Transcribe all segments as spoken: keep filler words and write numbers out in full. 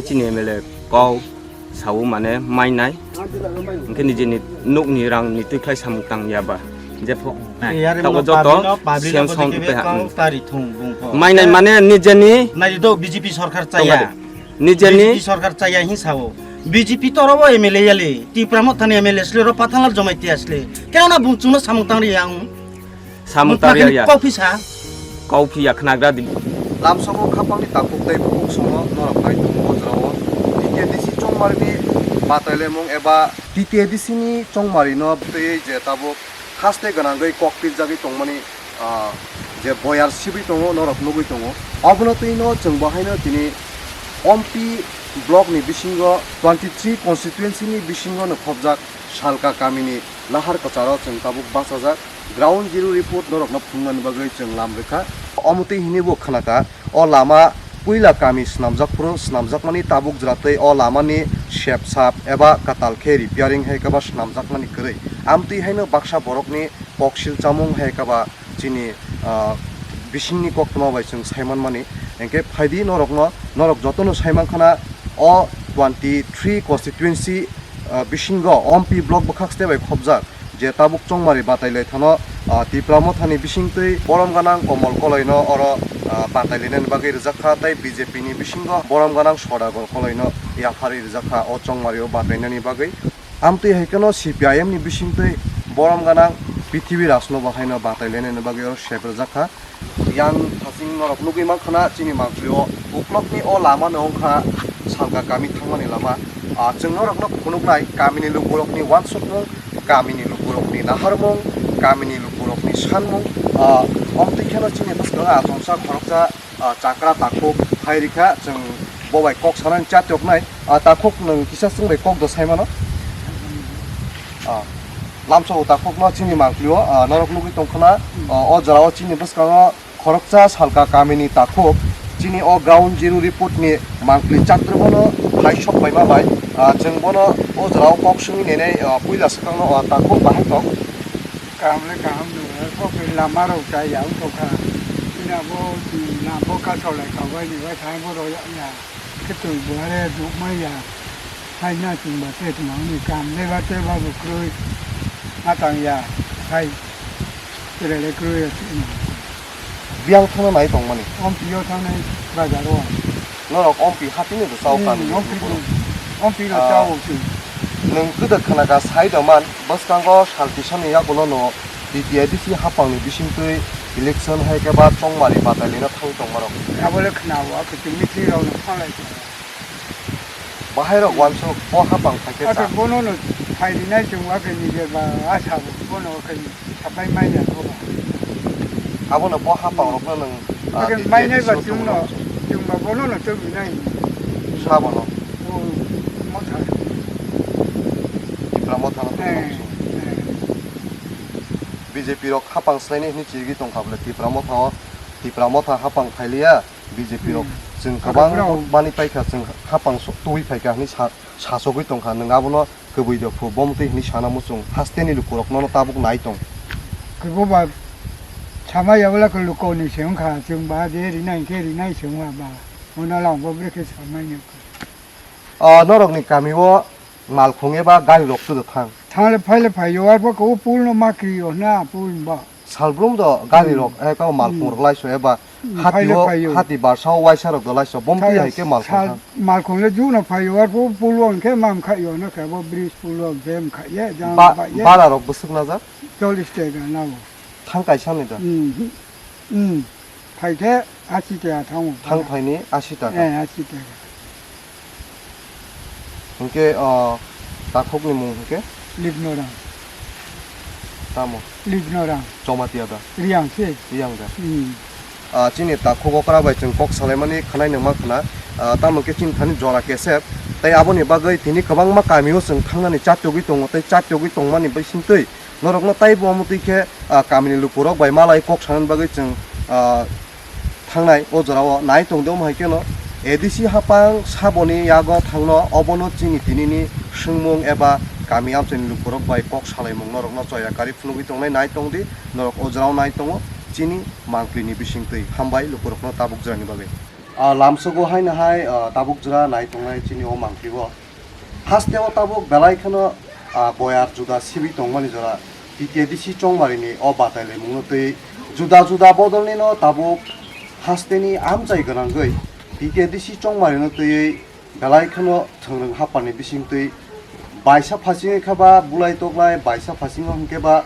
Chini M L A kok sao mane mainai. Hwnkhe nijini nukni rangni twi khlai samung tang ya ba. Jepho. Tago joto siyam son pe ha. Mainai mane nijeni. Nai do B J P sarkar chaya. Nijeni. B J P sarkar chaya hin sao. B J P toro bo M L A yali. Tipra Mothani M L A sle ro Pathanlal Jamatia sle. Keno na bung chungno samung tang ri yang. Samung tang ri ya. Kok phi sa. Kok phi ya khnagra di. Lamsongo khapangni takhuk tei bukhuk songo norok bai tongo o jorao. T T A D C chongmarini batailaimung eba T T A D C ni chongmarino twiwi je tabuk haste gwnangwi kok pirjagwi tongmani, ah, je boyar sibwi tongo, norok nugwi tongo. Obono twino chwng bo haino tini Ompi block ni bisingo twenty three constituency ni bisingo no khopjak Salka kamini lahar kwcharo chwng tabuk bachajak. Ground zero report norokno phunuknani bagwi chwng lam rwkha. Omo twi hwnwi bo khwnakha, o lama puila kami swnamjak phuru swnamjakmani tabuk jwra tei o lamani sep sap eba kwtal khe repairing hai khe ba swnamjakmani kwrwi. Amtwi haino baksa borokni koksil chamung hai khe ba chini, ah, bisingni koktwma bai chwng sai manmani. Hinkhe phaidi norokno, norok jotono sai mankhana o twenty three constituency, ah, bisingo Ompi block bwkhak site bai khopjak. Je tabuk chongmari batai lai thano, ah, Tipra Mothani bisingtwi borom gwnang Komol Koloino oro, ah, batai lainani bagwi rwjak kha, tei B J P ni bisingo borom gwnang Sodagar Koloino yapharwi rwjak kha o chongmari o batainani bagwi. Amtwi hai kheno C P I M ni bisingtwi borom gwnang Prithibi Rajno bo haino batai lainani bagwi oro sep rwjak kha. Yang thasing norok nugwi mankha na chini mangpili o uklokni o lama no wngkha Salka kami thangmani lama. Ah, chwng norokno phunuknai kamini lukurokni uansukmung, kamini lukurokni naharmung, kamini lukurokni sanmung. Ah, omtwi kheno chini bwskango achomsa khoroksa, ah, chakra takhuk phai rikha, chwng bo bai kok sanani chatyoknai. Ah, takhuk nwng kisa chwng bai kok do sai mano. Ah, lamsa o takhukno chini mangpili o, ah, norok nugwi tongkha na, ah, o jora o chini bwskango khoroksa Salka kamini takhuk chini o ground zero report ni mangpili chatrwkno phai sok paima bai, ah, chwng bono o jora o kok swngwi nainai, ah, puila swkangno, ah, takhuk bahai tong. Kaham le kaham no, kok lama rok chaya wng tongkha. Chini abo, chini lama bo kasolai kok bai ni bai thang bo royakya. Khe twi bo are duk mai ya. Hai na chwng ba te tongmani kam le ba te ba bo kroi. Ma tang ya. Hai. Tere le kroi ya chwng. Biyang thangna nai tongmani. Ompi yo thangnai bazar o. Norok Ompi hatini bo chao Hmm, kami Ompi ni bo. Ompi no Ah. Chao chwng. Nwng kwdwk khna ka sai da man bwskango sal kisa ni yakulo no T T A D C hapang ni bisingtwi election hai khe ba chongmari batai lina thang tongmarok. Abo le khna o, akhe twi meeting rok no thanglai tong. Bahai rok uansuk bo hapang phai khe Ake cha. Bono no phai rinai chwng, ake nije ba asa bo bono khe sapai mai ya ko ba. Abono bo hapang rokno nwng, ah, Ake D T A mainai ba D C o chwng no, tongmano. Chwng ba bono no chwng rinai. Sa bono. O motha. Tipra motha no Eh, tongmano. Eh. B J P rok hapang swlainai hinwi chirigwi tongkha bwle Tipra motha o, Tipra motha hapang phailiya. B J P rok Hmm. Chwng Abo kwbang kwrwng. Mani paikha, chwng hapang so-, twi phaikha hinwi sa-, sachogwi tongkha, nwng abono kwbwi da phu, bo mwtwi hinwi sana muchung, hasteni lukurok nono tabuk nai tong. Kwbo ba sama yabwla khe lukoni se wngkha, chwng ba je rinai khe rinai se wngma ba, ono lang bo bwrwi khe samai nw kha. Ah, norokni kami o malkhung eba gari rok tuda thang? Thangle phaile phaio, arpho khe o pool no ma kri o na, pool ba. Salbrum do gari Hmm. Rok, eh, kabo malkhung Hmm. Rok laiso eba Hmm, hati phaile o, phaio. Hati barsa o waisa rok do laiso, bomti Thaila hai khe malkhung sal-, thang. Malkhung le juno phaio, arpho pool o hwnkhe ma mkhaio, no khe bo bridge pool o hwnkhe mkhaye, jang Ba-, ba ye. Bara rok bwswk najak? Chollish taka nabo. Thang kaisa ni da? Hmm, hmm. Hmm. Phai khe ashi taka thango. Thang phaini ashi taka. Eh, ashi taka. Hinkhe, o, takhukni mung hinkhe? Lignorang. Tamo? Lignorang. Jamatia da? Riyang se. Riyang da? Hmm. Ah, chini takhuk okra bai chwng kok salaimani khwnai nangma khwna. Ah, tamo khe chini thani jora kesep. Tei aboni bagwi tini kwbangma kamio chwng thangnani chatyogwi tongo tei chatyogwi tongmani bisingtwi norokno taibo omo twi khe, ah, kamini lukurok bai malai kok sanani bagwi chwng, ah, thangnai o jorao nai tongde omo hai kheno A D C hapang saboni yago thangno obono chini tinini swngmung eba kami amchaini lukurok bai kok salaimung norokno choya kari phunugwi tongnai nai tongdi norok o jorao nai tongo chini mangpilini bisingtwi hambai lukurokno tabuk jorani bagwi. Ah, lamsogo haino hai, ah, tabuk jora nai tongnai chini o mangpili o. Haste o tabuk belai kheno, ah, boyar juda sibi tongmani jora T T A D C Chongmarini o batai laimungno twi juda juda bodolnino tabuk hasteni amchai gwnangwi T T A D C Chongmarino twiwi belai kheno thwngrwng haphangni bisingtwi baisa phasing khe ba bulai toklai, baisa phasingo hwnkhe ba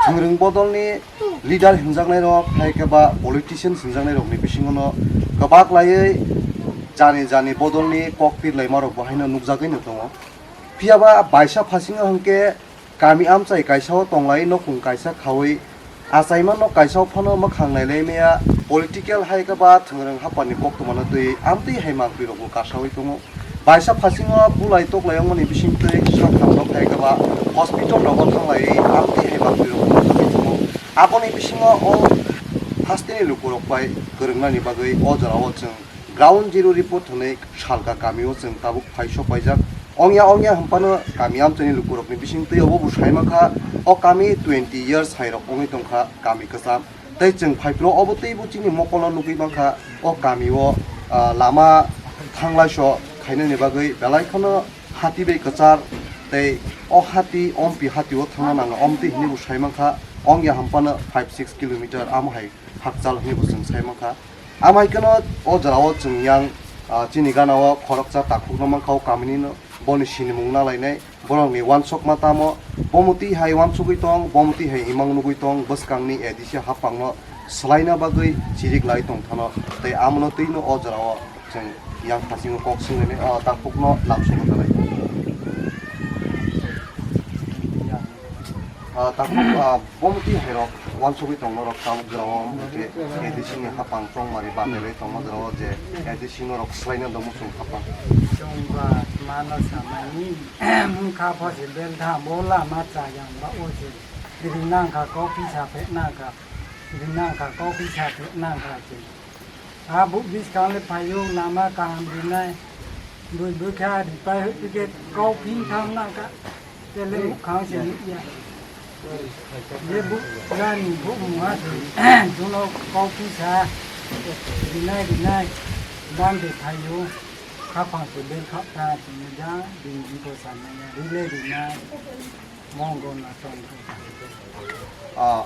thwngrwng bodolni leader hinjaknairok, hai khe ba politician hinjaknairokni bisingono kwbak laiwi jani jani bodolni kok pirlaimarokbo haino nukjagwino tongo. Phiya ba baisa phasingo hwnkhe kami amchai kaisa o tonglai, nokung kaisa khaui, achaima nok kaisa o phano mwkhang nailai maya, political hai khe ba thwngrwng haphangni koktwmano twi amtwi hai mangpili rokbo kasaui tongo. Baisa phasingo bulai toklai wngmani bisingtwi sakhamrok hai khe ba hospital rogo thanglaiwi amtwi hai mangpili rokbo nukjagwi tongo. Aboni bisingo o hasteni lukurok bai kwrwngnani bagwi o jorao chwng Ground Zero Report hwnwi salka kamio chwng tabuk phai sok paijak. Ongya ongya hwnphano kami amchaini lukurokni bisingtwi obo bo sai mankha, o kami twenty years hairok wngwi tongkha kami kwcham. Tei chwng phaiphuru obo teibo chini mokolno nugwi mankha, o kamio, ah, lama thanglaiso khainani bagwi belai kheno hati bai kwchar, tei o hati ompi hatio thangna nango omtwi hwnwi bo sai mankha, ongya hwnphano five six kilometer amo hai hakchal hwnwi bo chwng sai mankha. Amai kheno o jorao chwng yang, ah, chini gana o khoroksa takhukno mankha o kamini no, boni sinimung nalainai, borokni uansukma tamo, bomo twi hai uansugwi tong, bomo twi hai imang nugwi tong, bwskangni A D C haphangno swlaina bagwi chirik lai tong phano, tei amono twino o jorao chwng yang phasingo kok swnglainai, o takhukno lamsogo tanai. Ah, takhuk, ah, Bomti hairok uansugwi tong norok tabuk jora o, hwnkhe A D C ni haphang chongmari banailai tongma jora o je A D C norok swlaina do muchung haphang. Chwngba mano samani, wngkha pho se bel tha, bo lama chayang ba o se rinang kha, kok pisa phe nang kha, rinang kha, kok pisa phe nang kha se. A buk biskang le phaio, lama kaham rinai, bui bui kha ripai hwtwi khe kok phin tham nang kha. Tele mukhang se nukya. Je bu rani bu mungha se, duno kok pisa rinai rinai, bande phaio, khaphang se bel khap tha, sini ja, ding ding ko sanai, rile rinai, mongol na tong ko. Ah,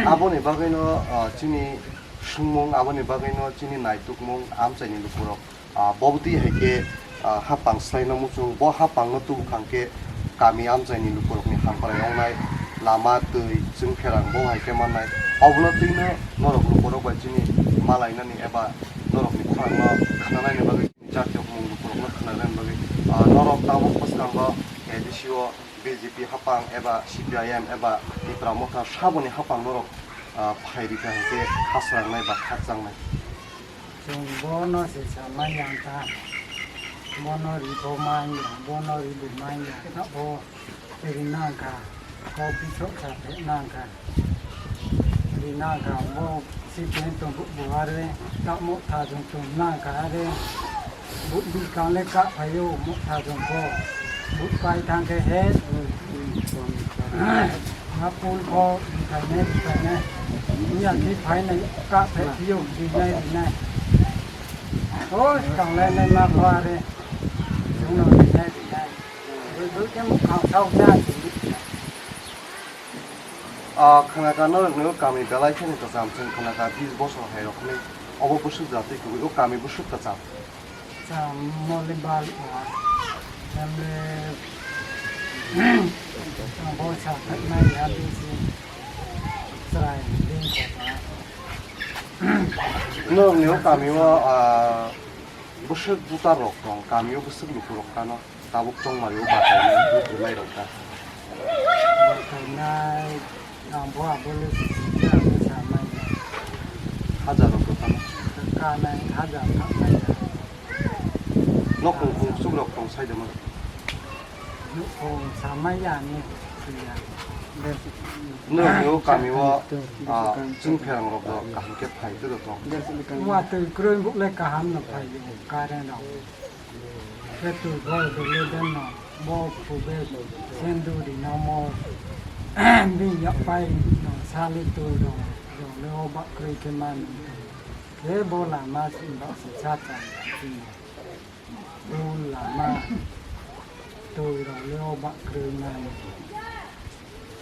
aboni bagwino, ah, chini sungmung, aboni bagwino chini naitukmung, amchaini lukurok. Ah, bo bwtwi hai khe, ah, haphang swlaina muchung, bo haphangno tubu kha hwnkhe kami amchaini lukurokni hamprai wngnai, lama, twi, chwngpherang bo hai khe mannai. Obono twino norok lukurok bai chini malainani eba norokni khorangno khnanaini bagwi, jatiyo mung lukurokno khnanaini bagwi, ah, norok tabuk bwskango A D C o B J P haphang eba C P I M eba Tipra Motha saboni haphang norok, ah, phai rikha hwnkhe khasrangnai ba khakchangnai. Chwng bono se samani ang ta, bono ribo manya, bono ribo manya, abo ri nang kha, kok bisok sa phe nang kha, ri nang kha, bo si phe tong bu are, tamo tha jong tong nang kha are, bu bi kang le ka phayo, mo tha jong ko, bu kai thang khe he, Nga pul kho bwkhainai bwkhainai. Wngya khe phainai kha phe phiyok rinai rinai. O kanglai nai ma kho are. Chwngno rinai rinai. Bwrwi bwrwi khe mukhang sauk ja. Ah, khwnaka norokni o kami belai kheno kwcham, chwng khwnaka bis bosor hai rokni obo bwswk jatwi kwbwi o kami bwswk kwcham. Sa moli bal wa. Namle bo sa khatna ya bisi chrai din ko ba. Norokni o kami o, ah, bwswk butar rok tong, kami o bwswk luku rok kano, tabuk chongmari o batai luku nai rok ta. Batai nai. Ang bo abo le sisi abo samai ya. Hajar rok kano. Kanai hajar khanai ya. Nok kung kung suk rok tong sai dama. Nuk kung samai ya ni siya. Nung yo kami o, ah, chwng pherang rok do kaham khe phai twi rok tong. Wa twi kroi buk le kaham no phai yo karen rok. Khe twi bol bele den no, bo phu be senduri no mo, bini yak pai no sali twi rong, rong le o bak kroi khe man. Khe bo lama chwng baksa cha chang chini. Bo lama twi rok le o bak kwrwi nai.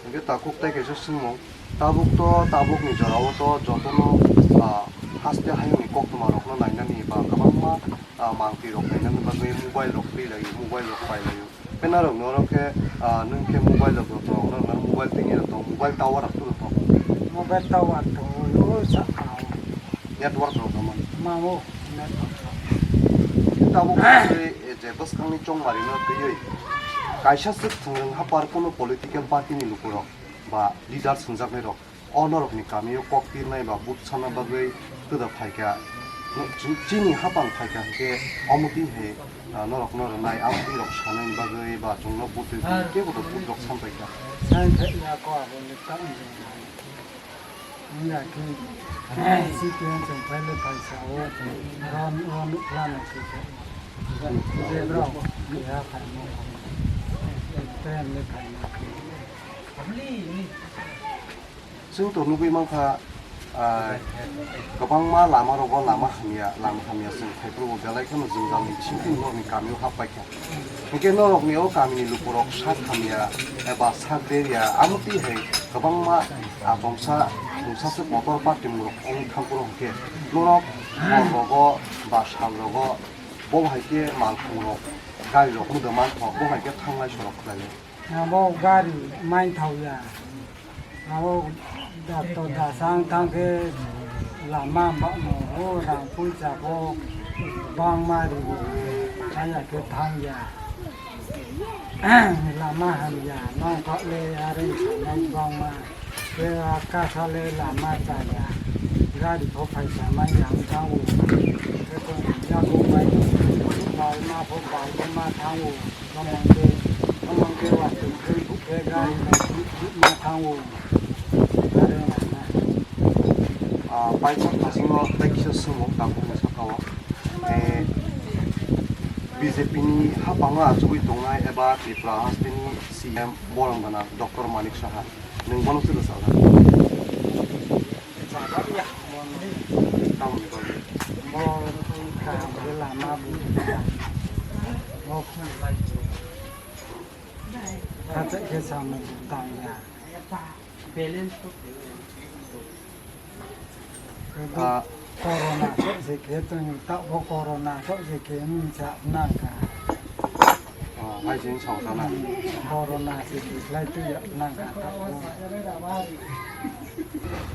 Hingke takhuk tai kaisa swngmung. Tabuk to, tabuk ni jora o to jotono, ah, haste hayung ni koktwma rok no nainani ba kwbangma, ah, mangtwi rok nainani bagwi mobile rok twi lai, mobile rok pai lai. Khe norok norok khe, ah, nwng khe mobile rok tong, norok norok mobile tini rok tong, mobile tower rok turo tong. Mobile tower tong, o sa. Network rok tong. Mamo, network rok. Tabuk khe, eh, je bwskangni chongmari no twiwi kaisa swk thwng rwng hapar kuno political party ni lukurok ba leader swngjaknai rok. O norokni kamio kok tirnai ba but sana bagwi twda phaikha. No, chi-, chini hapang phaikha hwnkhe omo twi hai, ah, norokno rwnai, amo twi rok sanani bagwi ba chwngno but twi kebo to but rok sampaikha. Sai khe ya ko abo le ta wng ya khe. Si khe chwng phai le phaisa o ron ron plana khe khe. Je bro, ya phai mo. Ten le phai mo. Chwng to nugwi mankha, ah, kwbangma lama rogo lama hamya, lama hamya chwng phaiphuru bo belai kheno jwngjal ni bisingtwi norokni kamio hap paikha. Hinkhe norokni o kamini lukurok sak hamya eba sak derya, amo twi hai kwbangma achomsa mungsa se kotor party mung rok wng thangphuru hinkhe norok hor rogo ba sal rogo bo hai khe malkhung rok gari rok muda mankha, bo hai khe thanglai sorok khlai. Abo gari maithok ya. Abo doctor da sang thang khe lama ba no ho rang puisa ko bang ma ri bo. Kaya khe thang ya. Lama ham ya. Nong kok le are sa nai bang ma. Khe a kasa le lama cha ya. Gari pho phaisa mai ya wng thang o. Khe ko ya ko bai. Bai ma pho bai ma thang o. Samang khe, samang khe wa twi khe buk khe gari ma, ma thango. Are na. Ah, paithak thasingo tei kisa swngmung tabukni saka o. Eh, B J P ni haphango achugwi tongnai eba Tripura hasteni C M borom gana Doctor Manik Saha. Nwng bono swrwng sajak? Sajak ya. Tamoni bagwi? Bo kaham khe lama bo. Bo khachak khe samung tang ya. Balance to. Ah. Corona sok se khe tong ta bo corona sok se khe nung cha nang ka. Oh, hai jin sok ta na. Corona se khe lai tu ya nang ka ta bo.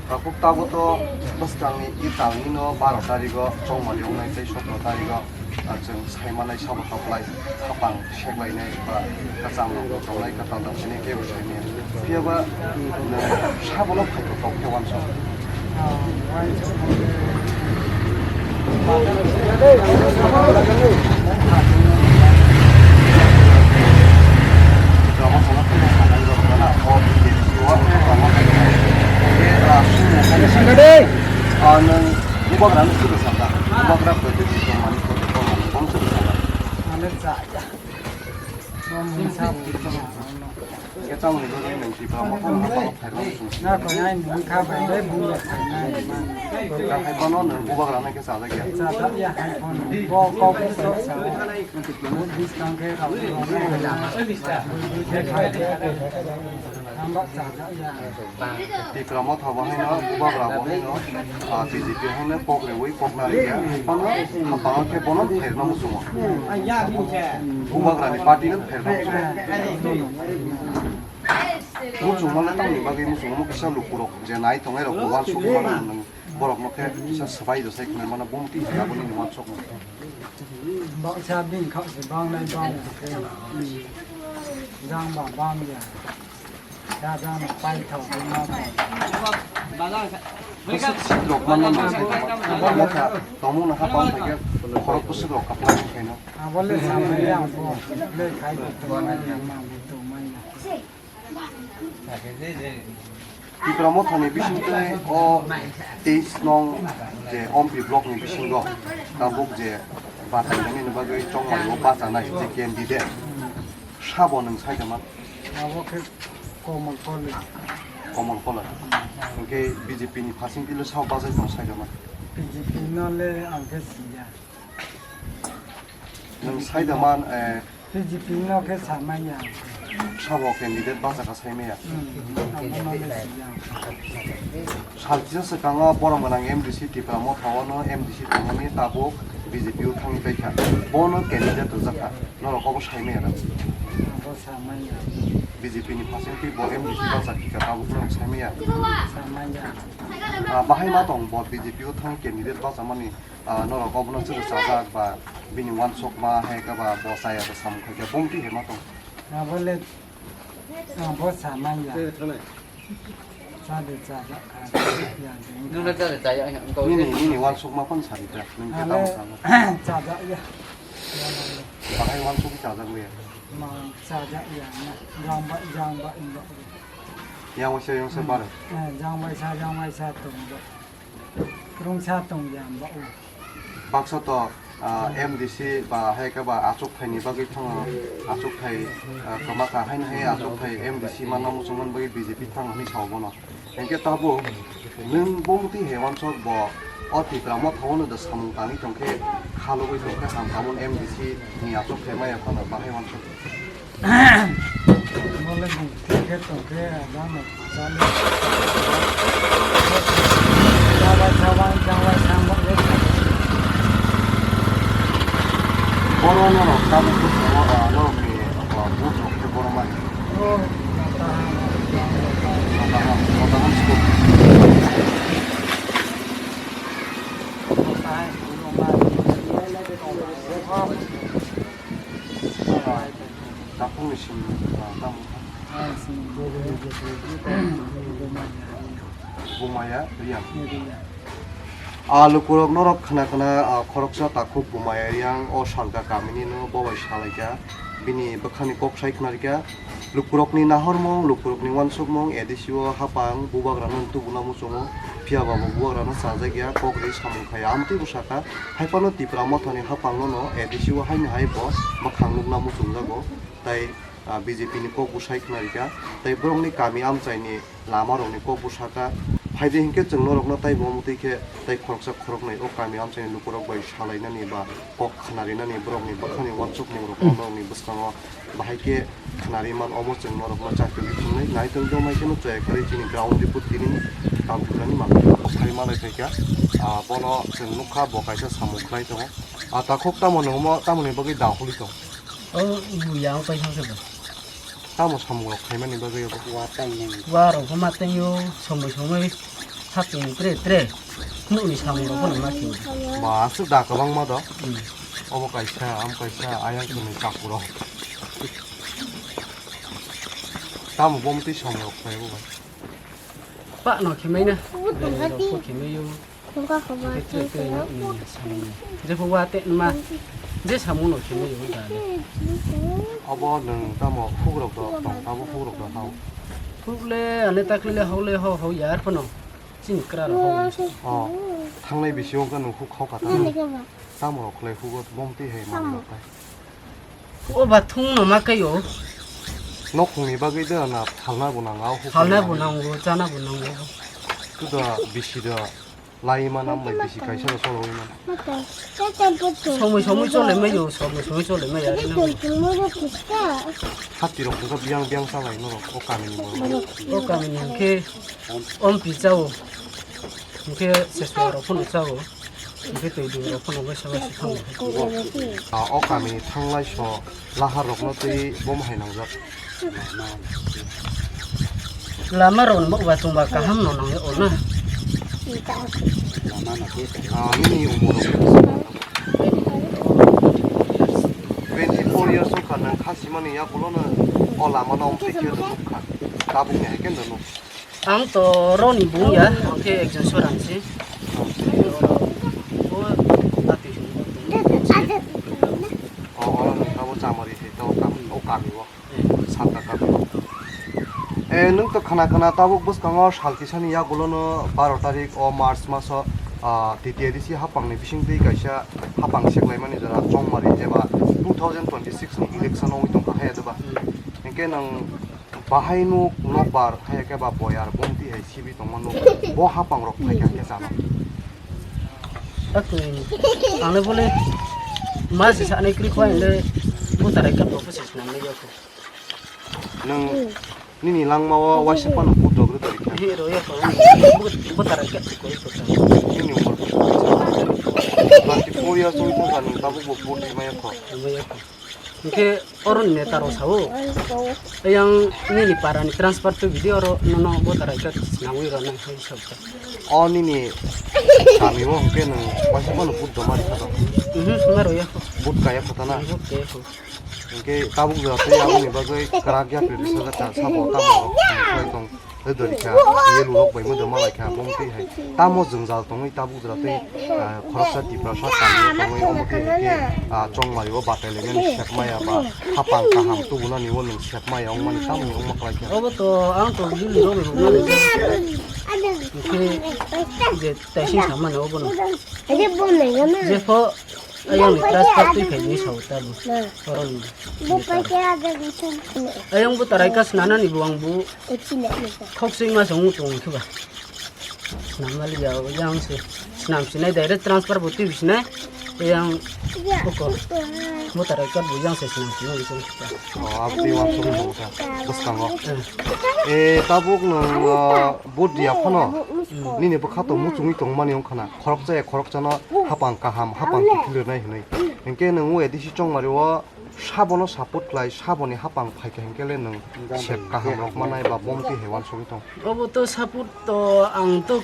Tabuk tabuk to bwskangni i talni no baro tarigo chongmani wngnai tei sotro tarigo, ah, chwng saimanai sabo toklai hapang seklainai ba kwcham rok tongnai kwtal rok sini kebo saimanya. Phiya ba nwng sabono phaito tok khe uansuk. Rama sana phaito sanai rok gana o. Singkade. Ah, nwng bubagra no swrwng saka. Bubagra pwtwi tongmani photo tongmani bono swrwng saka. Ano cha ya. Bo mungsa bo tong. Khe tamoni bagwi nwng Tipra Motha no hapang phairok swng si. Na ko nai nwng kha bai bai bung ya kha nai. Kha hai bono nwng bubagra no khe chajak ya. Chajak ya hai bono. Bo kok so sa. Bo biskang khe rok. Khe phai. Hamba chajak ya. Tipra Motha bo haino, Bubagra bo haino, ah, B J P haino kok reui kok nari ya. Bono hapang khe bono phairokno muchungo. Bubagra ni party no phairokno muchungo. Muchungma le tamni bagwi muchungo, omo kisa lukurok je nai tongnai rok bo uansuk mano nwng borok no khe kisa swbai rwsai khna mano, bumti hwnna bo nini uansuk mano. Baksa bini kha se bang nai bang khe jang ba bang ya. Bwswk sitrok manna nang sai tongma. Motha tongmung no hapang phaikhe khorok bwswk rok kaplai wngkhaino. Abole samani ang bo le khai tongmani ang ma bo tongmani. Tipra Mothani bisingtwi o teis nong je Ompi block ni bisingo tabuk je bachainani bagwi chongmani o bachanai je candidate. Sabo nwng saikha man? Abo khe Komol Koloi. Komol Koloi. Hwnkhe B J P ni phasing tilo sabo bachai tong saikha man? B J P no le ang khe siya. Nwng sai da man, eh, B J P no khe samaya. Sabo candidate bachakha saimaya. Hmm, abo no le siya. Salsa swkango borom gwnang M D C Tipra Motha o no M D C tongmani tabuk B J P o thangwi paikha. Bono candidate rwjakha. Norok obo saimaya da? Abo samaya. B J P ni facility bo M D C bachak hika tabuk norok saimaya. Samaya. Ah, bahai ma tong bo B J P o thang candidate bachamani, ah, norok obono chwrwchajak ba bini uansukma hai khe ba bo chaya da samung khai khe bumtwi hai ma tong. Abo le, abo samaya. Chade chajak kha. Nwng na chade chaya, ang kau. Nini, nini uansukma phano sadi da. Nwng khe tamo sabo. Chajak ya. Bahai uansuk chajak ya. Ma chajak ya. Jang ba, jang ba, in ba. Yang waisa, yang waisa bar. Eh, jang waisa, jang waisa tong ba. Rungsa tong ya ba. Baksa to, ah, M D C ba hai khe ba achuk thai ni bagwi thango, achuk thai, ah, kwma ka haino hai achuk thai M D C manna muchungmani bagwi B J P thango hinwi sao bono. Hinkhe tabuk nwng bo muti hai wansok bo o Tipra Motha o no da samung tangwi tongkhe khalogwi tongkhe ham tamon M D C ni achuk thai maya phano bahai wansok. Mole bung khe tongkhe adang no chale. Chawai chawai chawai chawai le. Boro norok tabuk bwskango, ah, norokni, ah, booth rok khe boro mani. Oh, mata ham, mata ham, mata ham school. Mata ham, mata ham. Takhukni simi, ah, tamo kha? Bumaya Riyang. Ah, lukurok norok khna khna, ah, khoroksa takhuk Bumaya Riyang o salka kamini no bo bai salaikha. Bini bwkhani kok sai khna rikha. Lukurokni nahormung, lukurokni uansukmung, A D C o hapang bubagrano tubuna muchungo, phiya ba bo bubagrano chajak ya, kok ri samung khai ya, amtwi bwsakha. Haiphano Tipra Mothani hapangno no A D C o haini hai bo mwkhang nukna muchungjago, tai, ah, B J P ni kok bwsai khna rikha, tai borokni kami amchaini lama rokni kok bwsakha. Phaidi hinkhe chwng norokno tai bo mwtwi khe tai khoroksa khoroknwi o kami amchaini lukurok bai salainani ba kok khnarinani borokni bwkhani uansukmung rokno norokni bwskango bahai khe khnari man, omo chwng norokno chakri ri thumnai. Naitong tong nai kheno chaya kwrwi chini ground report tini tabuk nani mang. Sai malai phaikha, ah, bono chwng nukha bo kaisa samung khlai tongo. Ah, takhuk tamo nungmo, tamoni bagwi da holi tong? O, bu ya, o paisa se bo. Tamo samung rok khaimani bagwi abo? Wa tang nang. Wa rok ma tang yo, somoi somoi. Hakni tre tre nukni samung rok phano ma khe. Ba, aswk da kwbangma do. Hmm. Obo kaisa, am kaisa, ayang khwnwi chakurok. Tamo bo mwtwi samung rok khlai bo bai. Pa no khemai na. Rok kho khemai yo. Tre tre nukni samung. Je pho wa te ma. Je samung no khemai yo da le. Obo nwng tamo hukrok do tong, tamo hukrok do hao. Huk le ane takle le hau le hau hau yar phano. Chini kwra rok hau. Oh, thangnai bisi wngkha nwng huk hau kha tamo. Tamo rok khlai hugo bomti hai manwi rok tai. O ba thung no ma kai o. Nokhung ni bagwi de na phalna bo nango huk. Phalna bo nango, chana bo nango. Tuda bisi da lai mana mai bisi kaisa da solo mana. Somoi somoi chole mai o, somoi somoi chole mai ya. Hati rok kha biang biang sa lai no rok o kami ni borok. O kami ni khe om pi chao. Hingke seswa rok phano chao. Hingke twi dui rok phano bai sama si thango. Ah, o kami thanglai so lahar rokno twi bom hai nangjak. Lama rok ni bok ba tong ba kaham no nang o na. Ah, nini umor rok twenty four years wngkha nang kha simani yakulo no o lama no om se khe nuk kha. Tabuk ni hai khe nuk. Ang to roni bung ya, ang khe ekjon soran se. O, ati. O, oro nung tabo chamari se, tabo kam, o kami o. Santa kami. Eh, nung to khana khana tabuk bwskango sal kisani yagulo no baro tarik o March maso, ah, T T A D C hapang ni bising twi kaisa hapang seklaimani jora Chongmari eba two thousand twenty six ni election ongwi tongkha hai adeba. Hinkhe nang Bahai nuk nokbar hai khe ba boyar bomti hai sibi tongma nuk bo hapang rok phai kha khe chana. Aku ang le bole ma se sa ne kri khwa le bu tarai ka bo se nang le yo. Nang nini langma o waisa pano put dogre dori kha. He ro ya ko. Bu tarai ka ko ko. Nini umor twenty four years old ko kan tabuk bo put ma ya ko. Hingke oro ni neta rok sao. Yang nini para ni transfer to video oro nono voter I card nangwi rw nang hai sabta. O nini kami o hingke nang waisa mano but doma ri kha. Mhm, maro ya. But kaya kha na. But kaya kha. Hingke tabuk jora tei aboni bagwi kwrak ya pri bisa ka sabo tamo rok tong. Tei dori kha, biye lurok bai mode malai kha, omo twi hai. Tamo jwngjal tongwi tabuk jora tei, ah, khoroksa Tiprasa kami tongwi omo twi hai khe, ah, chongmari o batai lainani sep maya ba, hapang kaham tubunani o nwng sep maya wngmani tamo wngma klai kha. Obo to ang to bini rok ni rok mani. Hingke je taising samani obo no. Jepho ayang ni transfer twi phai ni sao tamo. Oron. Ayang bo tarai kas nana ni buang bu. Khok sing ma song tong khe ba. Snam mali ya yang se. Snam sinai direct transfer bo twi sinai. Yang koko. Mo tarai kat bo yang se snam sinai song khe ba. O, abdi wan song mo ta. Bwskango. Eh, tabuk nang, ah, bot dia phano. Nini bwkha to muchungwi tong mani wng khana. Khoroksa ya khoroksa no hapang kaham, hapang kiphilirnai hinwi. Hinkhe nang o A D C chongmari o Sabono support khlai, saboni hapang phaikha hinkhe le nwng sep kaham rok manai ba bomti hai uansugwi tong. Obo to support to ang to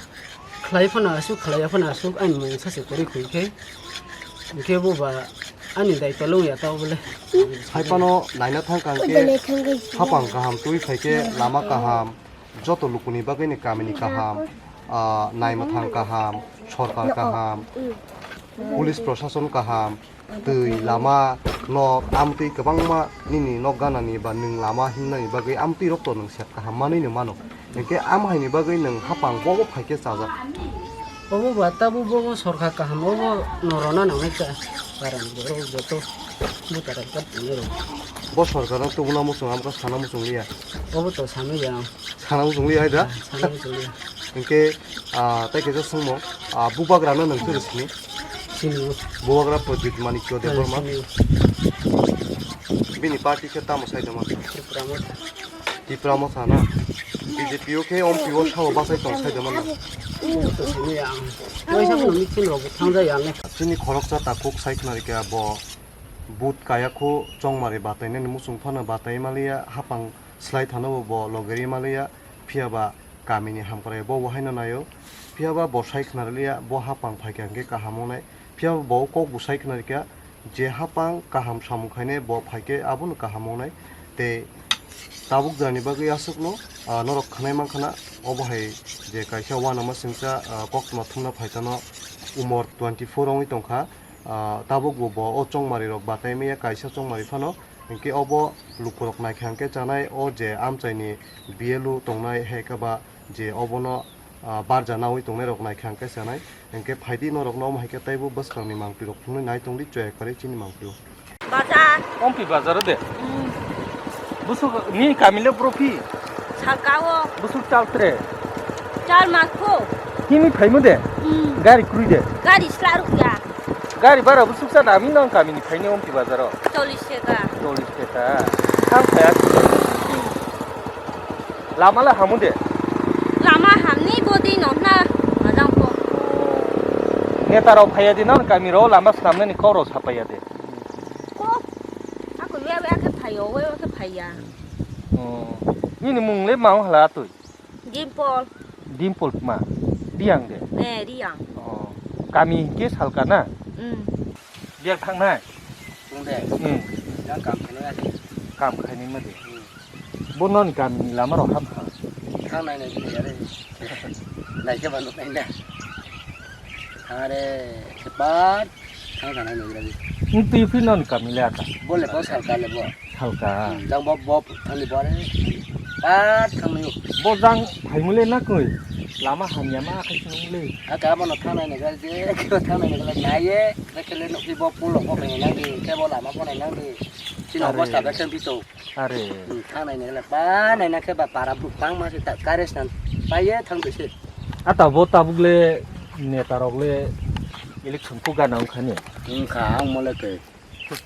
khlai phano aswk, khlaiya phano aswk, ani mungsa se kwrwi khui khe. Hinkhe bo ba ani daitwlo wngya ta obo le. Hai phano naina thang kang khe hapang kaham twi phai khe lama kaham, joto lukuni bagwi ni kamini kaham, ah, naimathang kaham, sorkar kaham, police prosason kaham, twi, lama, nok, amtwi kwbangma nini nok ganani ba nwng lama himnani bagwi amtwi rok to nwng sep kaham manwi no mano. Hinkhe am haini bagwi nwng hapang bobo phaikhe chajak. Obo ba tabuk bobo sorkar kaham obo no rwna nangnai ta. Parani borok joto butara kat tini rok. Bo sorkar no tubuna muchung amkha sana muchung liya. Obo to sanwi ya ang. Sana muchung liya hai da? Sana muchung liya. Hinkhe, ah, tei kaisa swngmung, ah, bubagra no nwng twi sini? Sini. Bubagra Pradyut Manikya Debbarma. Sini. Bini party khe tamo sai tongma? Tipra Motha. Tipra Motha na? B J P o khe ompi o sao bachai tong sai tongma na? Sini ang. Waisa phano meeting rok thangja ya ne. Chini khoroksa takhuk sai khna rikha bo but kaya khu chongmari batai nani muchung phano batai maliya hapang slai thano bo logeri maliya. Phiya ba kamini hamkrai bo wahaino naio. Phiya ba bo sai khna rwliya, bo hapang phaikha hinkhe kaham wngnai. Phiya ba bo kok bo sai khna rikha, je hapang kaham samung khainai bo phaikhe abono kaham wngnai. Tei tabuk jani bagwi aswkno, ah, norok khwnai mankha na, obo hai je kaisa uanama singcha, ah, koktwma thumna phaitano umor twenty four wngwi tongkha. Ah, tabuk bo, bo o chongmari rok batai maya kaisa chongmari phano, hinkhe obo lukurok naikha hinkhe chanai o je amchaini B L O tongnai hai khe ba je obono, ah, barja naui tongnai rok naikha hinkhe chanai, hinkhe phaidi norok no omo hai khe taibo bwskangni mangpli rok phunui nai tongdi chwya kwrwi chini mangpli o. Baja. Ompi bazar o de. Hmm. Busuk ni kamile bro phi. Salka o. Busuk chal tre. Chal makho. Kimi phaimu de. Hmm. Gari krui de. Gari sla rukya. Gari bara busuk sa dami nang kamini phaini ompi bazar o. Chollish taka. Chollish taka. Ang phaya. Hmm. Lama la hamu de. Lama hamni bodi no na. Majang po. Neta rok phaya de nang kami ro lama snamnani kok rok sapaya de. Kok. Ako ya ya ke phayo, we ke phaya. Oh. Nini mung le mau hala tui. Dimple. Dimple ma. Riang de. Eh, Riang. Oh. Kami ke salka na. Hmm. Biar thang na. Tong de. Hmm. Yang kam kene ya. Kam khaini ma de. Hmm. Bo noni kamini lama rok ham ha. Thang nai nai kene ya re. Nai ke ba nuk nai na. Thang re sepat. Thang thang nai nai re. Nung tui phi noni kami le ata. Bo le bo salka le bo. Salka. Hmm, jang bo bo thang ni bo re. Pat thang ni. Bo jang phai mu le na koi. Lama hamya ma khai nung le. Aka bo no thang nai nai ga je. Thang nai nai ga nai ye. Ke le nuk bo pulo bo khai nai di. Ke bo lama bo nai nai di. Chini are. Obosta bekhe bito. Are. Hmm, thang nai nai le pa nai na khe ba para buk bang ma se ta kare snan. Pa ye thang bese. Ata bo tabuk le neta rok le Election ko gana wngkha ni? Wngkha, ang mole twi.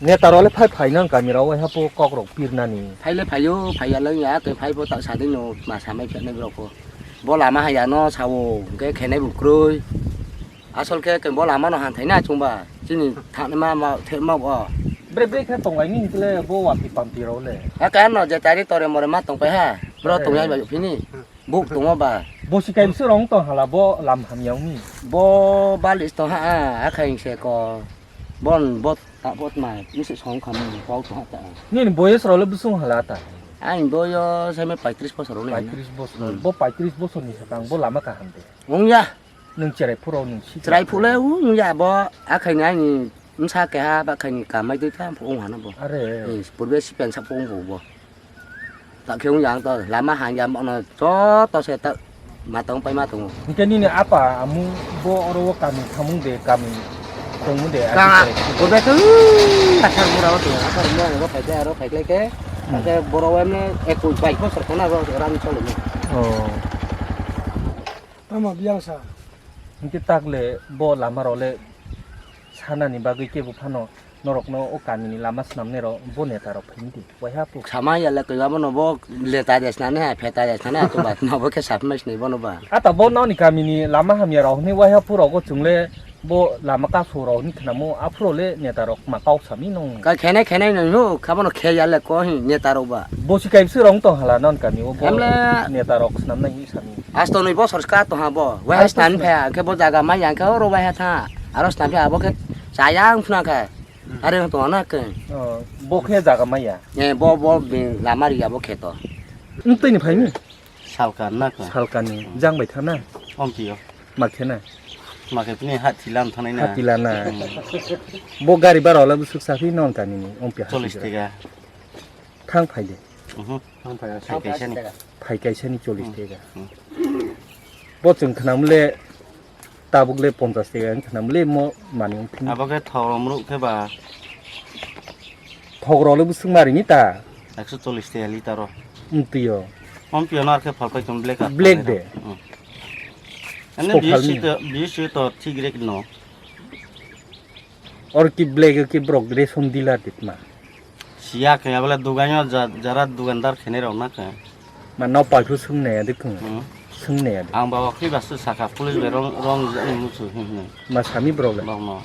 Neta rok le phai phai nang kami rok, wai hapo kok rok pirnani. Phai le phaio, phaiya le wngya, tei phai bo tak sading no ma samai phetnai borok ko. Bo lama haya no sao, hwnkhe khenai bo kwrwi. Asol khe, khe bo lama no han thaina chwngba, chini thani ma, ma, the ma bo. Bre bre khe tong lai ni hwnkhe bo wati pampi rok le. Ha khe ano je tari tore more ma tong pai ha, bro tong ya bai phini. Buk tongo ba? Bo si kaimsa rong tong hala bo lam hamya wngni. Bo balis tong ha, a, akhai se ko. Bon bot ta bot ma, misi song kham bau tong ha ta. Nini boyes rok le busung hala ta? Ang boyo seme paitris bosor rok le. Paitris bosor. Hmm. Bo paitris bosor ni sakang bo lama kaham de. Wng ya. Nwng cherai phuru nwng si. Cherai phuru le wng ya bo, akhai ni ani msa keha ba khai ni kamai dui ta wng hana bo. Are. Hmm, purbe si pen sa wng bo. Ta khe wng yang to, lama hang ya, bono joto se ta ma tong pai ma tongo. Hingke nini apa amu bo oro o kami thamung de, kami tongmung de, Ka, abo khe. Bo be tong, asar mura o tong, asar mura o phai de, aro phai khlai khe, Hmm. Hingke boro o emne ekui bike bo sar khona ro ran choli ni. Oh. Tamo biyang sa. Hingke tak le bo lama rok le sana ni bagwi kebo phano. Norokno o kamini lama swnamnairok bo netarok phaimdi, waiha puk. Sama ya le kaiba bono bo leta de swnamnai hai, pheta de swnamnai hai, to ba, no bo khe sapmai swnai bono ba. Ata bo noni kamini lama hamyarok hwnwi waiha purogo chwng le bo lama kasurok hwnwi khnamo, aphuru le netarok ma kok sami nung. Ka khenai khenai nung no, kha bono khe ya le ko hin netarok ba. Bo si kaibswk rok tong hala non kami o bo Hamle. Netarok swnamnai hin sami. Asto nui bosor ska tong ha bo, waiha Asto swnam swnam. Phaya, hwnkhe bo jaga maya, hwnkhe oro waiha tha, aro swnam phaya, abo khe chaya wng phuna khe. Are wng tong na khe. Oh, bo khe jaga maya. Eh, bo, bo, bi, lama riya bo khe to. Nwng twi ni phai ni? Salka na khe. Salka ni, jang bai thana? Ompio. Ma khe na? Ma khe tini ha thila thang nai na. Ha thila na. Hmm. Bo gari bara ola bwswk sa phi non kami ni, ompio ha Chollish thila. Tega. Thang phai de. Mhm. Thang phai ya. Phai kaisa ni. Phai kaisa ni chollish tega. Hmm. Bo chwng khnam le tabuk le ponchash tega wng khnam le mo mani wng thung. Abo khe thok rok mruk khe ba? Thok rok le bwswk mari ni ta? Ekso chollish tega liter o. Wng twi o. Ompio no ar khe phal pai tong black ar Black phalnai de. Rok. Hmm. Ani Sophalni. B S C to, B S C to thik rek no. Or ki black ki borok ration dealer de tma. Siya khe abole dugan yo ja-, jara dugandar khenai rok na khe. Ma nok pai phu sung nai adi kung. Hmm. Sung nai adi. Ang ba wakhi ba su saka police bai rong, rong ja-, musu hin hin. Ma sami borok le. Borok no.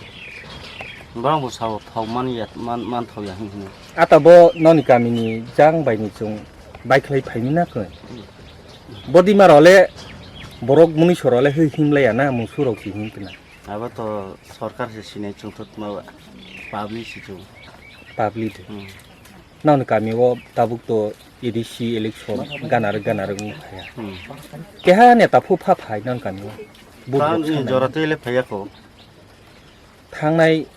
Borok bo sao thok man ya, man, man thok ya hin hin. Ata bo noni kami ni jang bai ni chung bai khlai phai ni na khe. Hmm. Bodi ma rok le borok muni soro le hwi him lai ya na musu rok si hin kna. Abo to sorkar se sinai chwngthok ma public se chwng. Public. Hmm. Nang kami o tabuk to A D C election ganar ganar wng phaya. Hmm. Keha neta phu pha phai nang kami o. Vote Tam rok ni sanai. Jora twi le phaya kho. Thangnai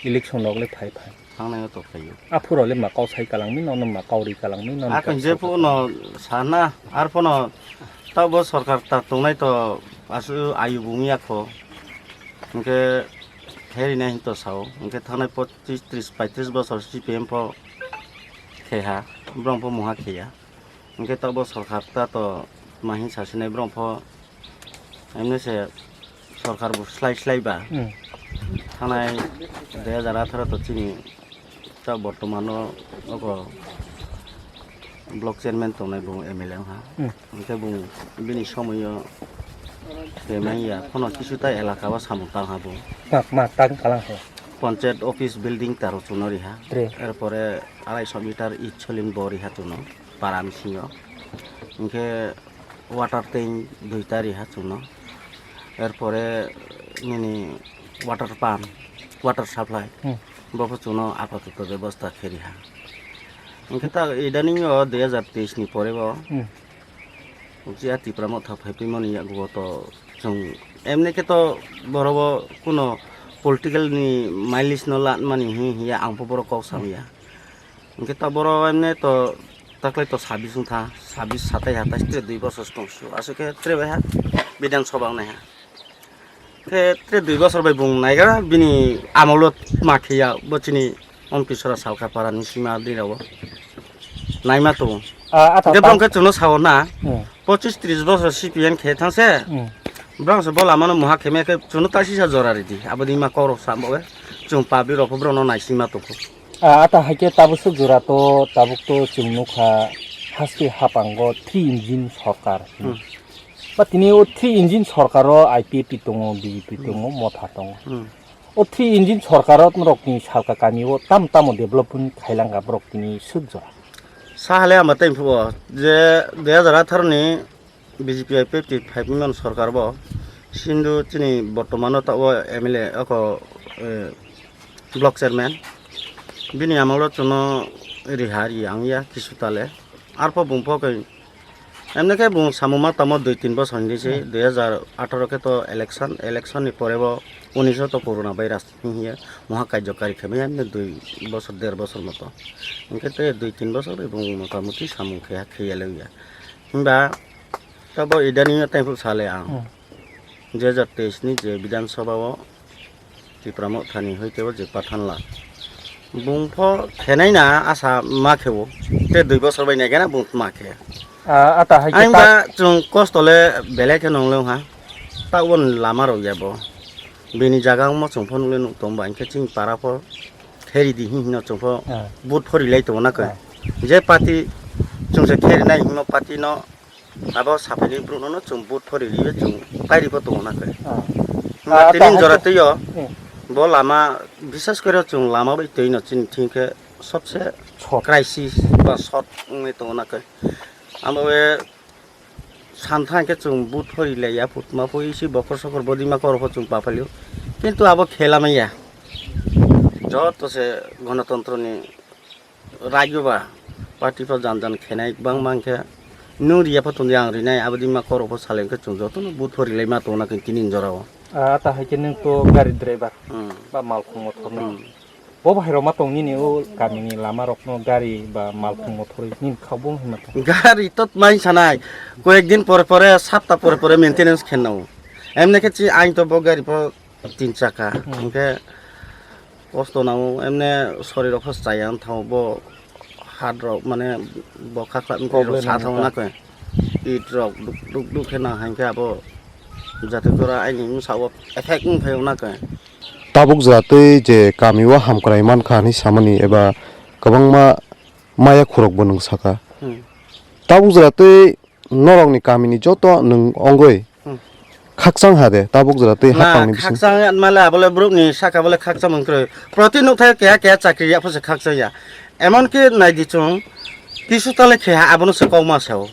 election rok le phai phai. Thangnai o to phaio. Aphuru le ma kau sai kalangmi, nono ma kau ri kalangmi, nono Akon ka je sai phu kalangmi. No sana, ar phono ta bo sorkar ta tongnai to asu ayu bung ya kho. Hingke kheri nai hin to sao. Hingke thangnai pochis, tris, paitris bosor C P M pho khe ha, brom pho muha khe ya. Hingke tabok sorkar ta to ma hin sasinai borok pho, emni se sorkar bo slai slai ba. Hmm. Thanai dui hajar atharo to chini ta bortomano oko block chairman tongnai bo M L A wngkha. Hmm. Hingke bo bini somoyo kemang ya, phono kisu ta elaka o samung tang ha bo. Ma, ma, tang kalang ha. Panchayat office building ta rw chuno riha. Tre. Er pore arai so meter icholin bo riha chuno. Para bisingo. Hingke water tank duita riha chwngno. Er pore nini water pump, water supply. Hmm. Bopho chwngno apatot bebosta khe riha. Hingke ta idaning o dui hajar teis ni pore bo. Hmm. Hingke a Tipra Motha phaiphimani yago to chwng emni khe to borobo kuno political ni mileage no lanmani hi hiya ang pho borok kok samya. Hingke ta borok emne to taklai to sabis wngkha, sabis satai hatai tre dui bosor tongsu, aswk khe tre bai ha Bidhan Sabha wngnai ha. Khe tre dui bosor bai bung naigra bini amolo ma khiya bo chini Ompisora salka para ni sima dei rao naima tongo. Ah, ata Hingke ta- bong khe chwngno sao na, Hmm. Pochis tris bosor C P M khe thang se, Hmm. Borok se bo lama no muha khe me khe chwng no taisisa jora ridi. Abo di ma kok rok sa bo we. Chwng public rok pho borok no naising ma tong kho. Ah, ata hai khe tabuk swk jora to, tabuk to chwng nukha haste hapango three engine sorkar. Hmm. Ba tini o three engine sorkar o I P F T tongo, B J P tongo, Motha tongo. Hmm. O three engine sorkar o norok ni salka kami o tam tamo development khailang ka borok tini swk jora. Sa hale ama tei phubo je dui hajar atharo ni B J P I P F T phai mani sorkar bo Sindhu chini bortomano ta o M L A oko, eh, block chairman. Bini amolo chuno riha ri ang ya kisu tale. Arpho bung pho khe, emne khe bung samung ma tamo dui tin bosor hinwi se, Hmm. dui hajar atharo khe to election, election ni pore bo unis o to corona virus hiya muha kaijo kari khe maya emne dui bosor, der bosor moto. Hinkhe te dui tin bosor bai bung motamuti samung khe ha khiya le ya. Himba tabo idani tei phuk sale ang. Hmm. Dui hajar teis ni je Bidhan Sabha o Tipra Motha ni hoi tebo je Pathan Lal. Bung pho khenai na asa ma khebu. Te dui bosor bai nai gana bung ma khe. Ah, ata hai khe Ang ta- ba chung kosto le belai khe nong le ha. Ta won lama rok ya bo. Bini jaga mo chung pho nung le nuk tong ba hinkhe chini para pho kheri di hin hino chung pho Ah. But phori lai tong na khe. Ah. Je party chung se kheri nai hino party no Abo sapaini borokno no chwng vote phori riwi chwng pairi bo tongo na khe. Ah. Hwnba Ah, tini tahai jora khe twiyo Hmm. bo lama, bisas kore chwng lama bai twi no chini thing khe sobse Short. Crisis ba short wngwi tongo na khe. Amo be san thang khe chwng vote phori laiya, phutma phoi si bokhor sokhor bodima koro pho chwng papalio. Kintu abo khela maya. Joto se gonotontro ni Rajyo ba party pho jan jan khenai bangma hwnkhe nwng riya pho tongdi ang rinai, aboni ma koro pho salai hwnkhe chwng jotono vote pho rilai ma tongna khe tini jorao. Ah, ta hai khe nwng to gari driver Hmm. ba malkhung mothor no. Hmm. Bo bahai rok ma tong nini o kami ni lama rok no gari ba malkhung mothor nini kha bo hwnma tong. Gari to mai sanai, koyek din pore pore, sapta pore pore maintenance khenna o. Emne khe chi ain to bo gari pho tin chaka, Hmm. hwnkhe Kosto nango, emne sori rok pho chaya wng thango, bo hat rok mane bo khakla wngkhe Problem sa wngkha. Thango na khe. It rok duk duk duk khe nang hai khe abo jate kora aini bwsa o effect wng phaio na khe. Tabuk jora twi je kami o hamkrai mankha hinwi samani eba kwbangma maya khurok bo nwng saka. Hmm. Tabuk jora twi norokni kamini joto nwng ongoi Hmm. Khakchang ha de, tabuk jora twi Na, haphangni bising. Khakchang ya male abole borokni saka bole khakchang mung kroi. Proti nukthai keha keha chakri ya phose khakchang ya. Emon ki nai di chwng, kisu tale khe ha abono se kok ma sao.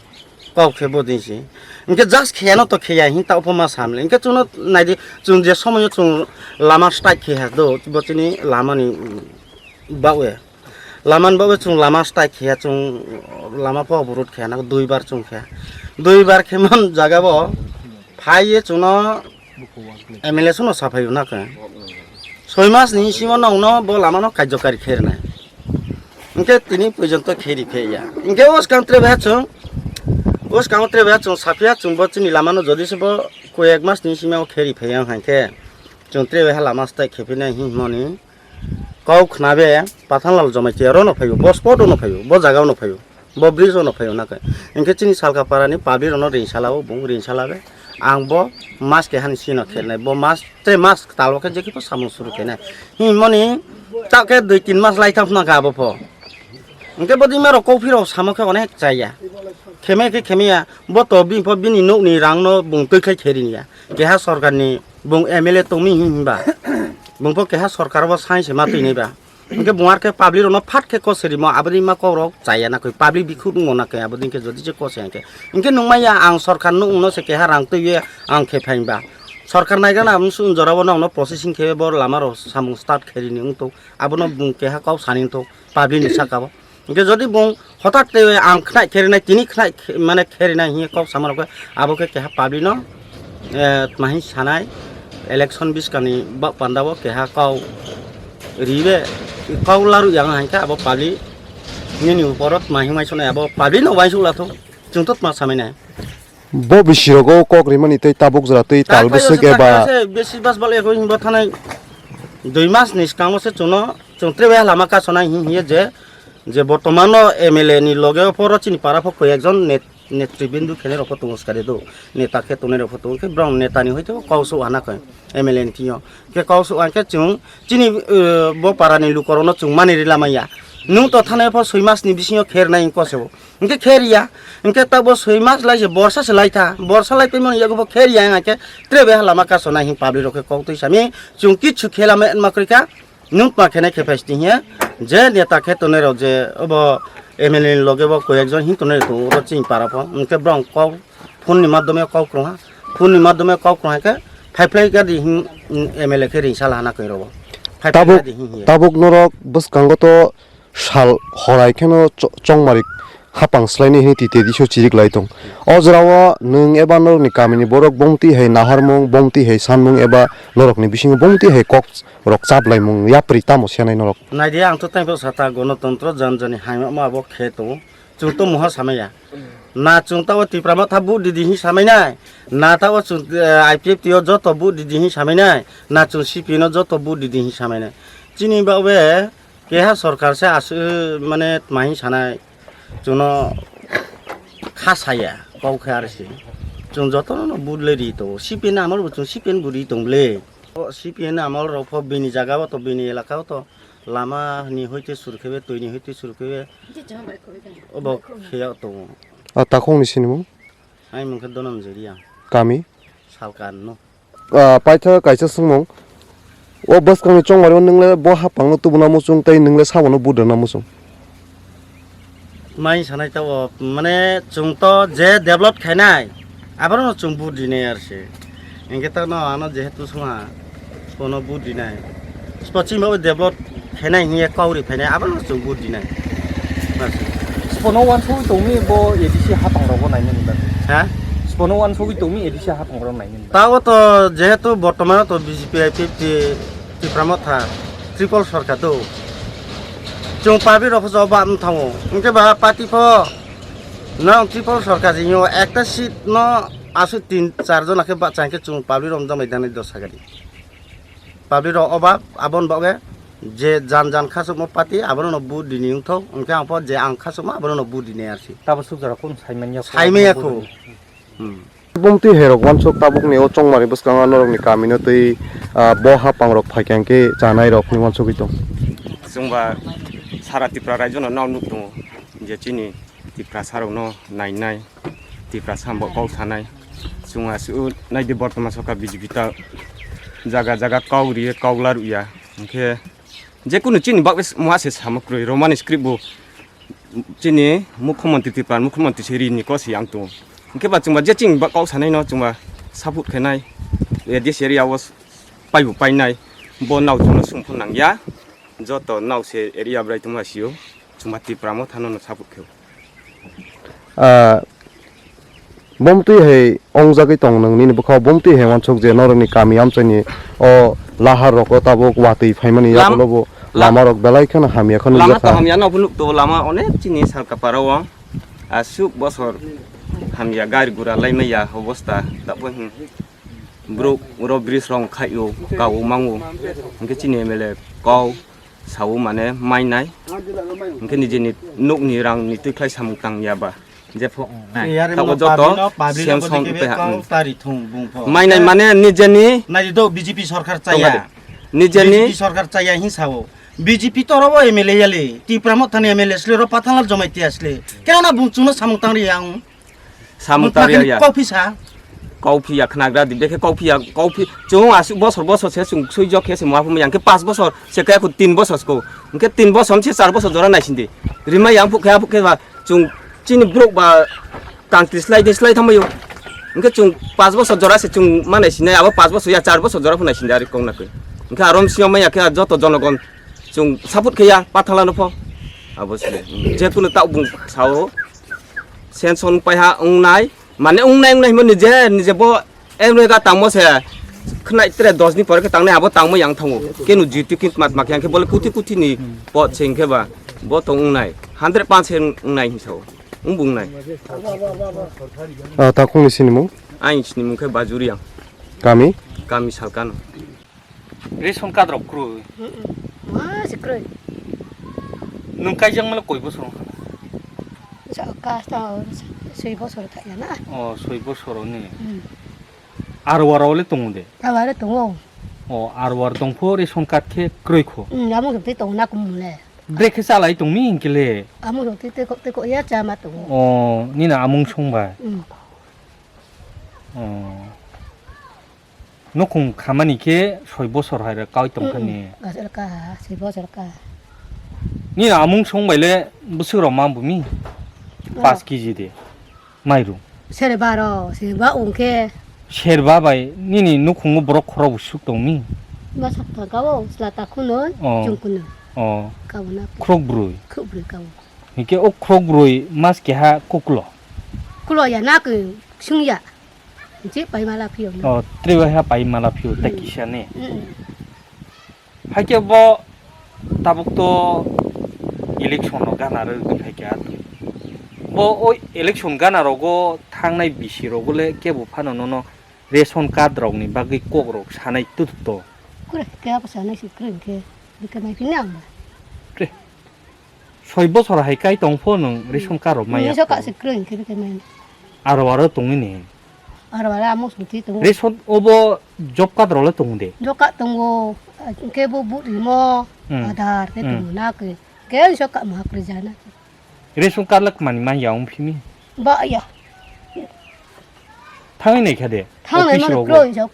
Kok khe bo din si. Hwnkhe just khe no to khe ya hin ta upho ma samle. Hwnkhe chwngno nai di chwng je somoyo chwng lama strike khe ha do, bo chini lama ni, mm, bawe. Lama ni bagwi chwng lama strike khe ya, chwng lama pho oborot khe ya, na dui bar chwng khe ya. Dui bar khe man jaga bo phai ye chwngno M L A sono saphai na khe. Soi mas ni simo nongno bo lama no kajokari khe rwnai. Hwnkhe tini porjonto khe ri phe ya. Hwnkhe o swkang tre beha chwng, o swkang tre beha chwng saphiya chwng bo chini lama no jodi se bo koi ek mas ni simi o khe ri phe ya hwnkhe chwng tre beha lama strike khe phinai hin hwnmani. Kok khna be Pathanlal Jamatia ro no phaio, bo spot o no phaio, bo jaga o no phaio, bo bridge o no phaio na khe. Hwnkhe chini Salka para ni public rok no ring sala o, bung ring sala be. Ang bo mas keha ni sino khe nai, bo mas, tei mas tal o khe je khe bo samung suru khe nai. Hi moni ta khe dui tin mas lai thang phna kha abo pho. Hwnkhe bo dima rok kok phirok samo khe onek chaya. Kheme khe kheme ya, bo to bini pho bini nok ni rang no bung twi khai khe ring ya. Keha sorkar ni Bung M L A tongmi hin hinba. Bung pho keha sorkar bo sai se ma twi nai ba. Hwnkhe bung ar khe public rok no phat khe kose rimo aboni ma kok rok chaya na koi public bikhuk wngo na koi aboni khe jodi je kose hwnkhe. Hwnkhe nung maya ang sorkar no wngno se keha rang twi ye ang khe phain ba. Sorkar nai gana aboni sung jora bo nong no processing khe bo lama rok samung start khe rini wng tong abono bung keha kok sani wng tong public ni saka o. Hwnkhe jodi bung hotak tei ang khnai kherinai, tini khnai khe-, mane kherinai hinwi kok sama rok khe, abo khe keha public no, eh, tma hwn sanai, election biskang ni ba panda o keha kok ribe, kok laru yang hwnkhe abo public nini upor o tma hwn mai sonai abo public no uansuk lathok, chwng to tma samai nai. Bo bisi rogo kok rimani tei tabuk jora tei tal bwswk eba. Besi bas bal eko hinba thanai dui mas ni swkango se chwngno chwng tre bai lama kasonai hin hiye je, je bortomano M L A ni loge o phoro chini para pho koi ekjon net-, Netribindu khenai rok pho tongo swkade do, neta khe tongnai rok pho tongo, khe borok neta ni hoite kok sok hana khe M L A ni thing yo, khe kok sok hana khe chwng chini, eh, bo para ni luku rok no chwng mani rwla manya, nwng to thanai pho soi mas ni bisingo kher nai wng kose bo, hwnkhe kher ya, hwnkhe ta bo soi mas lai se borsa se lai tha, borsa lai tongmani yago bo kher ya hwnkhe tre bai ha lama kaso nai hwn public rok khe kok twi sami chwng kichu khe lama ma kwrwi kha. Nwng tma khe nai khe phai sini hiya, je neta khe tongnai rok je obo M L A ni loge bo koi ekjon hin tongnai tongo oro chini para pho, hwnkhe borok kok phone ni madhyome kok rwha, phone ni madhyome kok rwha khe phai phlai gadi hin M L A khe ring sal hana koi rogo. Phai phlai Tabuk, gadi hin hiya. Tabuk norok bwskango to sal horai kheno cho-, chongmari hapang swlainai hwnwi twi tei diso chirik lai tong. O jorao nwng eba norokni kamini borok bomtwi hai naharmung, bomtwi hai sanmung eba norokni bisingo bomtwi hai kok rok chaplaimung yapri tamo senai norok. Naidi, ang to tei bwsa ta gonotontro jan jani haima ma bo khe tongo. Chwng to muha samaya. Na chwng ta o Tipra Motha vote didi hin samai nai. Na ta o chwng, eh, I P F T o joto vote didi hin samai nai. Na chwng C P I no joto vote didi hin samai nai. Chini ba be keha sorkar se aswk mane tma hin sanai. Chwngno kha saya, kok khe R S C. Chwng jotono no vote le ri tongo. C P I ni amol bo chwng C P I ni bo ri tong ble. O C P I ni amol rok pho bini jaga o to, bini elaka o to lama ni hoite sur khebe, twi ni hoite sur khebe. Obo khe ya tongo. A takhuk ni sinimung? Ai mung khe Dhananjay Reang. Kami? Salkan no. Ah, paitha kaisa swngmung. O bwskangni chongmari o nwng le bo hapang no tubuna muchung tei nwng le sabo no budana muchung. Mai sanai ta o, mane chwng to je develop khainai, aboro no chwng vote dinai ar se. Hingke ta no ano jehetu songha, kono vote dinai. Spo chini bo develop khainai hiye kauri phainai, aboro no chwng vote dinai. Bas. Spo no wansugwi tongmi bo A D C hapang rogo nainani bagwi. Ha? Spo no wansugwi tongmi A D C hapang rogo nainani bagwi. Ta o to jehetu bortomano to B J P I P F T Tipra Motha triple sorkar do. Chwng public rok pho jawab ba wng thango. Hingke ba party pho nang triple sorkar jingyo ekta seat no aswk tin char jona khe bacha hingke chwng public rok wng jagbai danai dos sagadi. Public rok obab aboni bagwi je jan jan khasukma party abono no vote dini wngthok, hingke ang pho je ang khasukma abono no vote dini arsi. Tabo suk jora kunu saimanya kho? Saimanya kho. Hmm. Bumtwi hai rok wansuk tabuk ni o chongmani bwskango norok ni kami no twi, ah, bo hapang rok phaikha hingke chanai rok hinui wansugwi tong. Chwngba sara Tripura raijo no nao nuk tongo je chini Tiprasa rok no nainai, Tiprasa bo kok sanai. Chwng aswk naidi bortoman sokha B J P ta jaga jaga kok riye kok la rwya. Hingke jekunu chini bagwi muha se sama kwrwi Romani script bo chini mukhyamantri Tripura mukhyamantri se rini ko se ang tongo. Hingke ba chwngba je chini ba kok sanai no chwngba support khainai A D C area o paibo painai bo nao chwngno sung phano nangya. Joto nao se area bwrai tongma sio chwngba Tipra Motha no no support khe. Ah, bomtwi hai ongjagwi tong nang nini bwkha bomtwi hai wansuk je norokni kami amchaini o lahar rogo tabuk watwi phaimani Lam-, yagulo bo la-, lama rok belai kheno hamya kheno lama nukjakha. To hamya no phunuk to lama onek chini salka para o aswk bosor hamya gari gura laimaya obosta tabuk hin. Borok oro bridge rok khai o, ka o mang o. Hingke chini M L A kok sao mane mainai. Hingke nijeni nokni rang ni twi khlai samung tang ya ba. Je pho nai. Tabok joto senson tei ha, hmm. Mainai mane nijeni. Nai do B J P sorkar chaya. Nijeni. B J P sorkar chaya hin sao. B J P to oro o M L A yali. Tipra Mothani M L A sle ro Pathanlal Jamatia sle. Keno na bung chungno samung tang ri yang. Samung tang ri ya. Kau phi sa. Kau phi ya khnagra di, bekhe kau phi ya, kau phi. Chung aswk bosor bosor se chung sui jok khe se ma phu yang khe pas bosor, se kaya khu tin bosor ko. Hingke tin bosor se char bosor jora nai sindi. Rima yang phu khe, phu khe ba chung chini borok ba kangtri slai de slai thangbaio. Hingke chung pas bosor jora se chung manai sinai, abo pas bosor ya char bosor jora phu nai sindi ari kong na khe. Hingke arom siyong maya khe joto jonogon chung support khe ya Pathanlal no pho. Abo se. Je kunu ta bung sao. Senson paiha wngnai, mane wngnai wngnai himo nije, nije bo emre ga tangmo se khnai tre dos ni pore khe tangnai abo tangmo yang thango. Kenu jiti kin mat mak yang khe bole kuti kuti ni pot se hingke ba bo tong wngnai. Hundred percent wngnai hinsao. Wngbo wngnai. Ah, takhung ni sinimung? Aini sinimung khe Bajuriang. Kami? Kami Salkano. Ration card rok kwrwi. Mm-mm. Ma se kwrwi. Nwng kaijak mano koi bosor wngkha? Ka ta soi bosor thaya na. O, soi bosor ni. Hmm. Arwar ole tongo de? Arwar tongo. O, arwar tongpho ration card khe kroi kho. Hmm, amo tei tongo na kum mole. Brekhe chalai tongmi hinkhe le? Amo tei tei ko, tei ko ya chama tongo. O, nini amung songbai. Hmm. O. Nukhung khamani khe soi bosor hai rok kaui tong kha ni. Bosor ka, soi bosor ka. Nini amung song bai le bwswk rok ma bumi? Paanch kg de mairum. Serba ro, serba ong khe. Serba bai nini nukhungo borok khorok bo suk tong mi? Ma sak ta ka o, chwla ta khunoi, chwng khunoi. O. Ka o na. Khorok brwi. Khorok brwi ka o. Hingke o khorok brwi mas keha kuklo. Kulo ya na ke sung ya. Je pai mala phio no. O, tre bai ha pai mala phio, ta kisa ne. Mm. Haikhe bo tabuk to election no gana rwgwi phaikha atwi. Bo o election gana rogo thangnai bisi rogo le kebo phano nono ration card rokni bagwi kok rok sanai tutuk to. Kure, kebo sanai si kure hwnkhe, bikhe mai phini ang ba. Pre. Soi bosor hai kai tong pho nwng ration card rok maya. Ration card se kwrwi hwnkhe bikhe maya. Aro aro tongwi ni. Aro aro amo sungti tongo. Ration obo job card rok le tongo de. Job card tongo, hwnkhe bo vote rimo, hmm, Aadhaar khe, hmm, tongo na khe. Khe ration card ma kwrwi jana. Ration card le kmani maya wng phimi. Ba ya. Thangwi nai kha de. Thangnai office mano rogo. Kwrwi sok.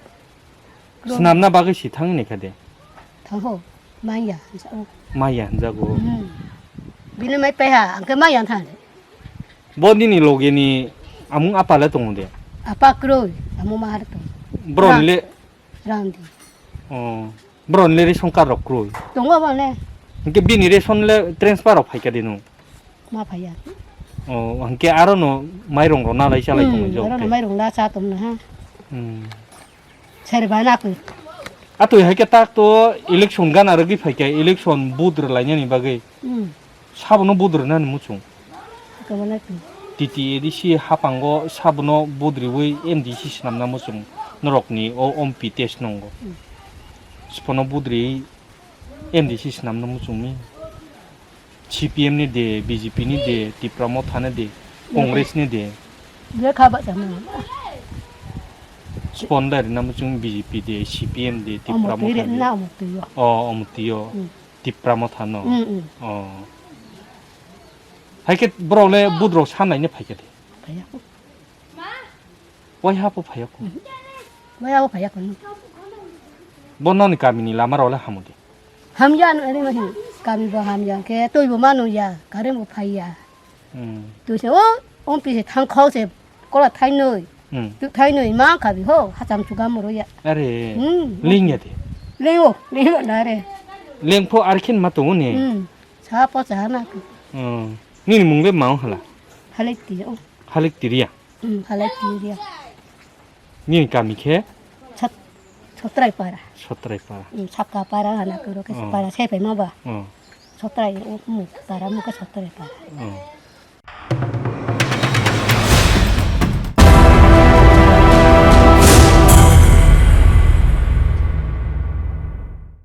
Swnamna bagwi si thangwi naikha de. Thango, maya, hinsa o. Maya hinjago. Hmm. Bini mai paiha, angke maya thang. Bo nini loge ni amung apa le tongo de? Apa kroi, amo mahar tong. Bro ni le? Randi. Oh. Bro ni le ration card rok kroi? Tongo bo ne. Hingke bini ration le transfer rok phaikha de no? Ma phaiya. Oh, hingke aro no mairong rok nalai chalai tongo jo. Hmm, aro no mairong la cha tong na ha. Hmm. Seri ba na koi. Atwi hai khe tak to election gana rwgwi phai khe election vote rwlainani bagwi. Hmm. Sabono vote rwnani muchung. Kamo na koi. T T A D C hapango sabono vote rwui M D C swnamna muchung norokni o M P test nongo. Hmm. Siphano vote rwi M D C swnamna muchungmi. C P M ni de, B J P ni de, Tipra Motha ni de, Congress ni de. Bia kha ba sama. Spon da rina muchung B J P de, C P M de, Tipra Motha de. Omo twi re na omo twi yo. O, omo twi yo. Hmm. Tipra Motha no. Hmm, hmm. O. Hai khe borok le budrok sanai ne phai khe de. Phai ya. Wai ha po phai ya ko. Hmm. Wai ha po phai ya ko. Bo noni kami ni lama rok le hamu de. Hamya no ere mahi, kami bo hamya, ke twi bo manu ya, kare bo phai ya. Hmm. Tu se o, om pi se thang khau se, kola thai noi. Hmm. Tu thai noi ma kami ho, hacham chugam ro ya. Are, hmm, ling ya de. Ling o, ling o na re. Ling pho arkhin ma tongo ne. Hmm. Sa po sa na. Hmm. Nini mung le ma hala? Halik ti o. Halik ti ria. Hmm, halik ti ria. Nini kami khe? Sot-, Sotrai para. Sotrai para. Hmm, Sakka para hana kuro ke para sai pai ma ba. Oh. Sotrai o mu para mu ke Sotrai para. Oh.